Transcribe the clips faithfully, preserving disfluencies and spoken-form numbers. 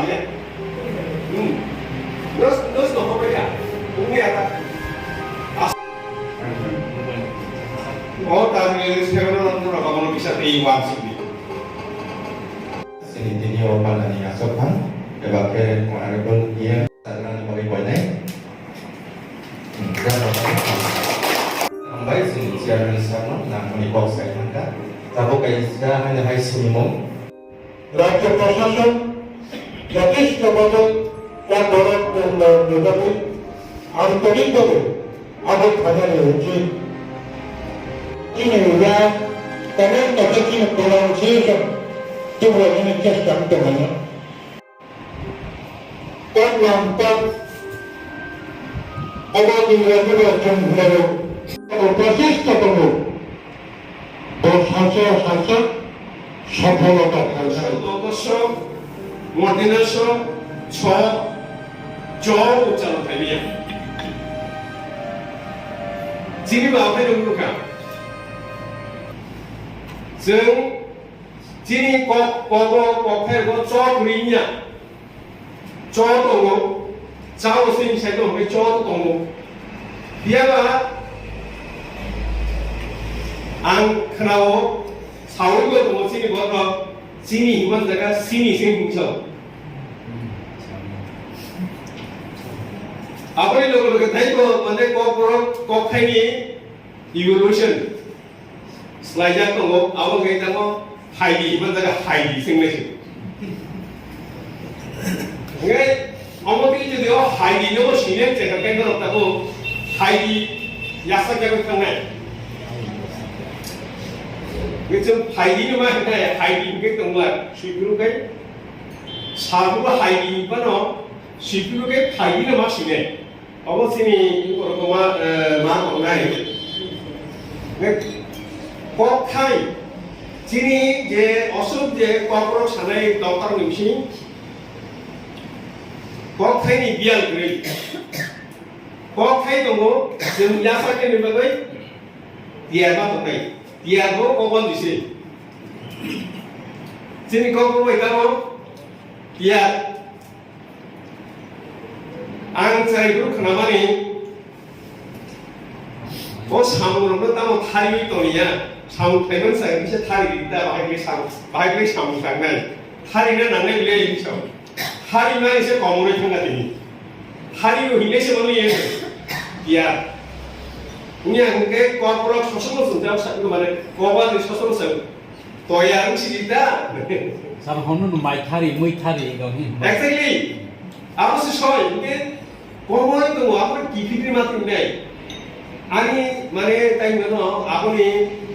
Hmm. Nos, nos no hobe ya. Umi ata. As-, oh, tamni seven no no no bisa tei one sini. Sini tini o panani asok kan, eba ke honorable E M Sagrani bagwi koinai. Hambai chini chairman sir no nangmani kok sai thangkha. Tabuk kaisa haino hai sinimung. রাজ্য প্রশাসন যথেষ্টভাবে তার বরাদ্দ উন্নয়ন বিভাগে আন্তরিকভাবে আগে থাকানো উচিত। Chini ya, tener que chini pronunciation, tuvo en este tanto mañana. Tei nang tei obo ni rajya chwng hwnwi o process tongo. Bo sacha sacha sopholota khaijak. Dodosho, Mordinasho, Cho, Cho uchalo khaimya. Chini ba okhai rung rukha. Chwng Chini kok, kogo, kokthai bo cho kwrwi wngya. Cho tongo. Chao se wngsa tongo, hwnkhe cho tongo. Phiyaba ang khwnao, saui bo tongo chini borok, chini hinmani jaga sini se wngsa. Aboni loge loge taibo mane kokborok kokthaini evolution. Slaijak tongo, abo khe tamo haidi, himani jaga haidi sing nai se. Hingke, omo twi jodi o haidi no sine chekha khe norok tabuk haidi yasak yago thangnai. Hingke chwng haidi no ma hingke haidi hingke tongla, sipru khe sabu haidi hingpano, sipru khe haidi no ma sine. Obo chini borok ma, eh, ma tongnai. Hwnkhe kokthai chini je osuk je kokborok sanai doctor ni bising kokthai ni biyal kwrwi. Kokthai tongo, chwng yasa khe ni bagwi tiyar ma tongnai. Tiyar bo kokbal ni se. Chini kokborok bai tamo tiyar. Ang chwrai bwrwi khwnamani, o samungrokno tamo thariwi toniya, samung khlaimani chwng kisa thari di ta, bahai khe samung, bahai khe samung tangnai, tharina nangnai le hinwi sao. Tharimani se komorwi thangkha tini. Thario hinwi se mani ye, ya. Wngya hwnkhe kokborok sosono chwng jang sakno mane, kokbani sosono chwng. Toya wng sidi da. Sabo hono no mai thari, mui thari, gong hi. Exactly. Abo se soi, hingke komoi tongo, abo kiphilni ma tongnai. Ani, mane, tai mano, aboni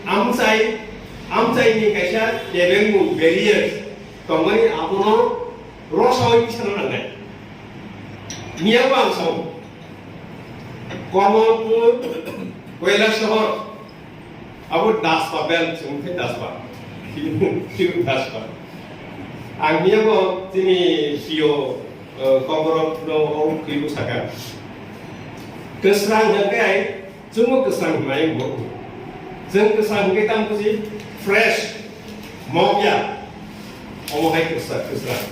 amchai, amchaini kaisa kebengmung, barriers, tongmani abono rosoi tisana nangnai. Miyabo ang sao. Kamalpur, Kailasahar, Abo dasba bel chwng khe dasba. Phiru dasba. Ang niya bo chini P O, eh, kokborok no o kwibu saka. Kwsrang hwnkhe ai chwngno kwsrang hwnwi bo. Chwng kwsrang hwnkhe tamo buji fresh, mokya. Omo hai kwsrang, kwsrang.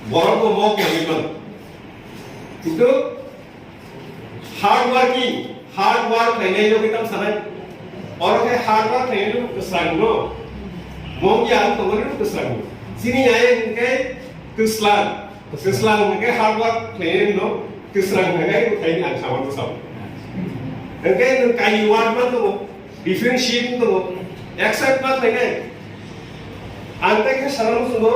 Borok bo mokya hwnwi mano. Kintu Hard working, hard work khlainai no kitam sanai. Oro khe hard work khlainai no kwsrang no. Mong ya ang tongmani no kwsrang no. Chini ayang hwnkhe kwslang. Kwslang hwnkhe hard work khlainai no kwsrang hwnkhe khaini ang sawan no sao. Hwnkhe nwng kaini word ma tongo, differentiate tongo, accept ma khlainai. Ang tei khe sana no chwngo,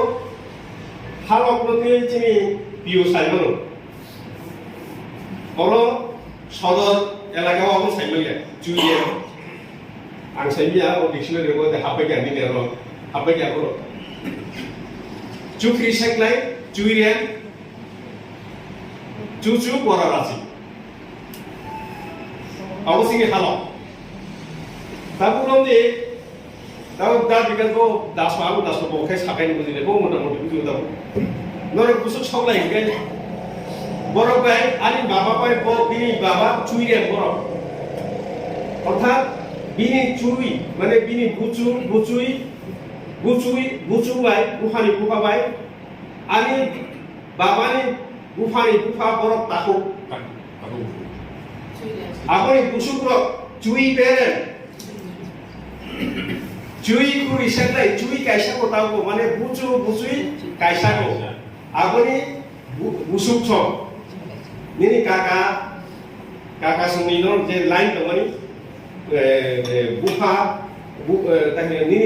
halok no twi chini P O sai mano. Oro sodor elaka o aboni saimanya, chuya. Ang saimanya, o dictionary o de hapai ya, nini oro hapai ya, oro. Chukri seklai, chuya, chuchu, pora rasi. Abo sini halo. Tabuk romni Tamo da bikan bo dasma, abo dasma bo khe sakai ni bujile, bo mota moti bujibo tamo. Norok busuk sok lai hingke. Borok bai, ani baba bai, bo bini baba chuire borok. Orthat bini chui, mane bini buchu, buchui, buchui, buchu bai, buphani bupha bai, ani Babani buphani bupha borok takhuk. Aboni busukrok chui beren. Chui khuri seklai, chui kaisa ko tabo, mane buchu buchui kaisa ko. Aboni bu-, busuk song. Nini kaka, kaka songni no je line tongmani, eh, eh, bupha, bu-, eh, tani nini,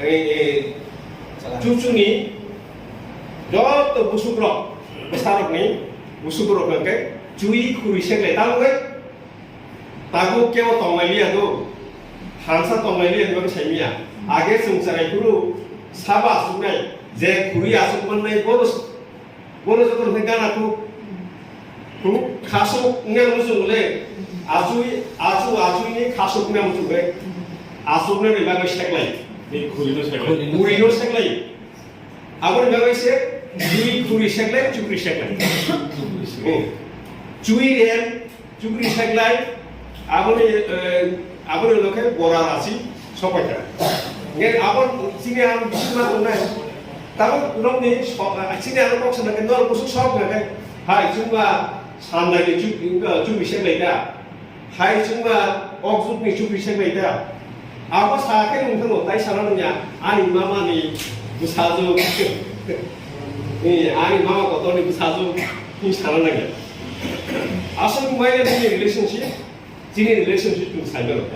eh, eh, chuchuni joto busukrok, bwsarokni busukrok hwnkhe chui khuri seklai tamo khe. Tabuk kebo tonglailiya do, thansa tonglailiya hinwi saimiya. Age chwng chwrai phuru sabo asuknai, je khuri asuk mannai bono, bono joto hwnkhe gana khu, khu khasuk wngya muchung le, achui, achu, achuni khasuk wngya muchung le, asuknani bagwi seklai. Ei khuri no seklai. Khuri no seklai. Aboni bagwi se chui khuri seklai, chukri seklai. Hmm. Chui ren, chukri seklai, aboni, eh, aboni lokhe bora rasi sopaikha. Nge abon chini ang bisingma tongnai. Tamo nokni so-, chini ang kok sana ke nor kusuk sok na ke. Hai, chungba sandai ni chuk-, chukri seklai da. Hai chwngba ok jukni chukri seklai da. Abo sa khe wng thangno, tai sana nangya, ani mama ni bwsajwk. Ni ani mama kotor ni bwsajwk, ni sana nangya. Aswk maya nini relationship, chini relationship ni sai mano.